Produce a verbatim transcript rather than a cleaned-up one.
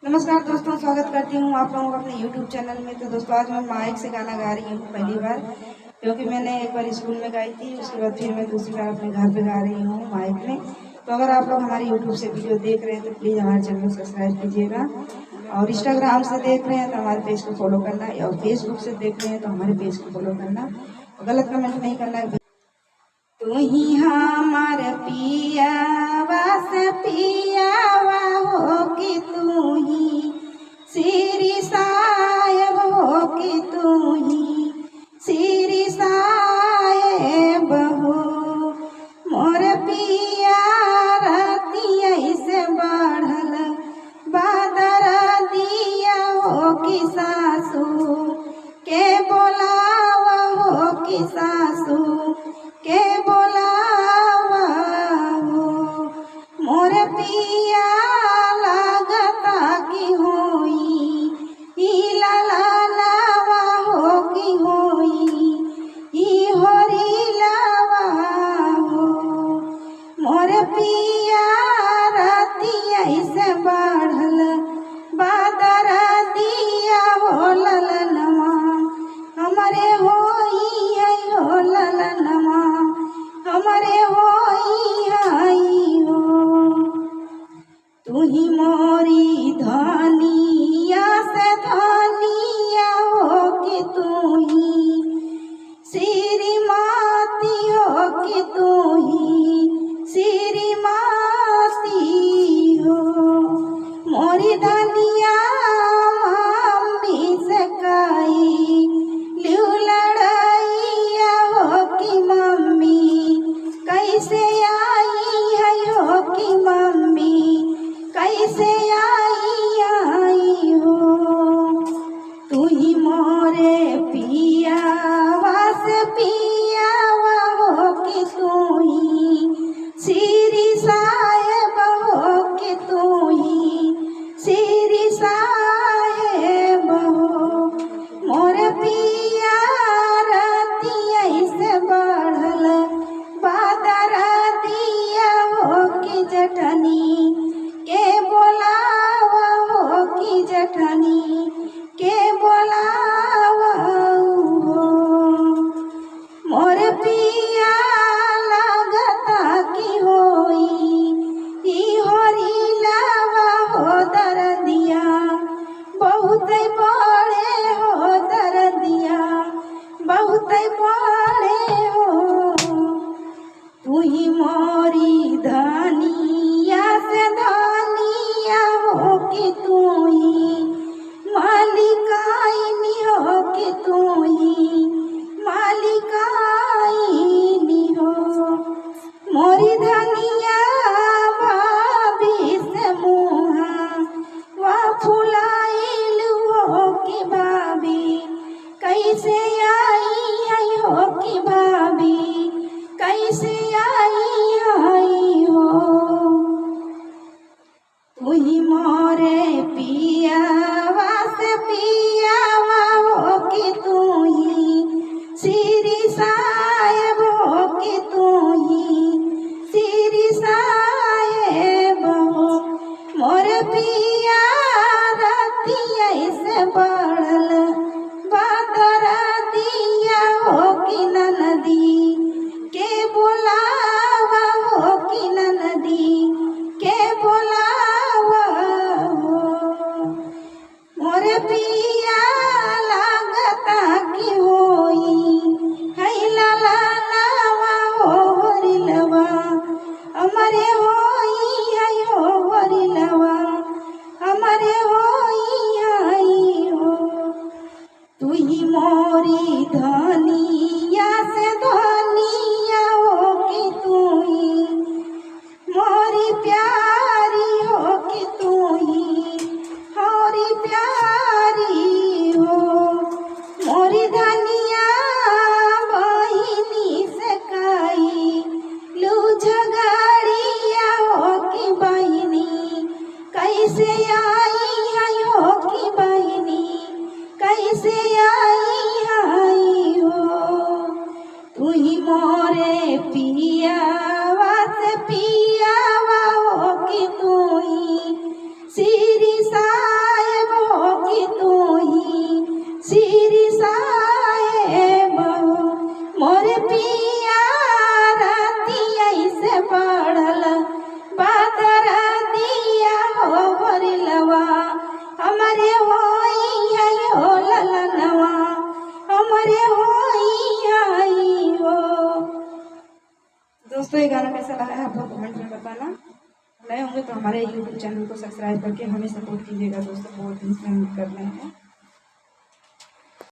नमस्कार दोस्तों, स्वागत करती हूँ आप लोगों को अपने YouTube चैनल में। तो दोस्तों, आज मैं माइक से गाना गा रही हूँ पहली बार, क्योंकि मैंने एक बार स्कूल में गाई थी, उसके बाद फिर मैं दूसरी बार अपने घर पे गा रही हूँ माइक में। तो अगर आप लोग हमारे YouTube से वीडियो देख रहे हैं तो प्लीज हमारे चैनल को सब्सक्राइब कीजिएगा, और Instagram से देख रहे हैं तो हमारे पेज को फॉलो करना, और Facebook से देख रहे हैं तो हमारे पेज को फॉलो करना, और गलत कमेंट नहीं करना है। तू ही हमार पियावा से पियावा हो कि तू ही श्री साहेब हो कि तू ही श्री साहेब हो। मोर पिया रतिया से बढ़ल बा दरदिया हो कि सासू के बोलावा हो कि सासू के बोलावा हो। मोर पिया लागता कि होई ई ललनवा हो कि होई ई होरी लवा हो। मोर पिया रतिया से बढ़ल बा दरदिया हो ललनवा हमरे होई है हो ललनवा हमरे होई है हो। तू ही मोरी धनिया से धनिया हो कि तू ही श्रीमती हो कि तू ही श्रीमती हो। मोरी धनिया मम्मी से कही लियो लड़ाइया हो कि मम्मी कैसे आई है हो कि मम्मी कैसे आई आई हो। तू ही मोरे पियावा से पियावा हो कि तू ही श्री साहेब हो कि तू ही श्री साहेब हो। मोर पिया रतिया से बढ़ल बा दरदिया हो कि जठनी के बोलावा हो कि जठनी के बोलावा हो। मोर पिया लागता कि होई ई होरी लवा हो दरदिया बहुत बड़े हो दरदिया बहुत बड़े हो। तू ही मोरी धनिया से धनिया हो कि तू ही मालिकाइन हो कि तू ही मालिकाइन हो। मोरी धनिया भाभी से मुहा वा फुलाइल हो कि भाभी कैसे आई है हो कि भाभी कैसे आई है हो। तू ही मोरे पियावा से पियावा हो कि तू ही श्री साहेब हो कि तू ही श्री साहेब हो। मोर पिया रतिया से बढ़ल बा दरदिया हो कि ननदी के बोलावा हो कि ननदी के बोलावा हो। मोर पिया लागता कि होई है ललनवा हो होरिलवा हमरे होई है हो होरिलवा हमरे होई है हो। तू ही मोरी धनिया से धनिया हो कि तू ही मोरी प्यारी हो कि तू ही मोरी प्यारी हो। मोरी धनिया बहिनी से कइलू झगड़िया हो कि बहिनी कैसे आई है हो कि बहिनी कैसे आई है हो। तू ही मोरे पियावा से पियावा हो कि तू ही श्री सा होई है हो ललनवा, हमरे होई है हो। दोस्तों, ये गाना कैसा लगा है आप लोग comment में बताना। नए होंगे तो हमारे YouTube channel को subscribe करके हमें support कीजिएगा दोस्तों, बहुत दिन से हम कर रहे हैं।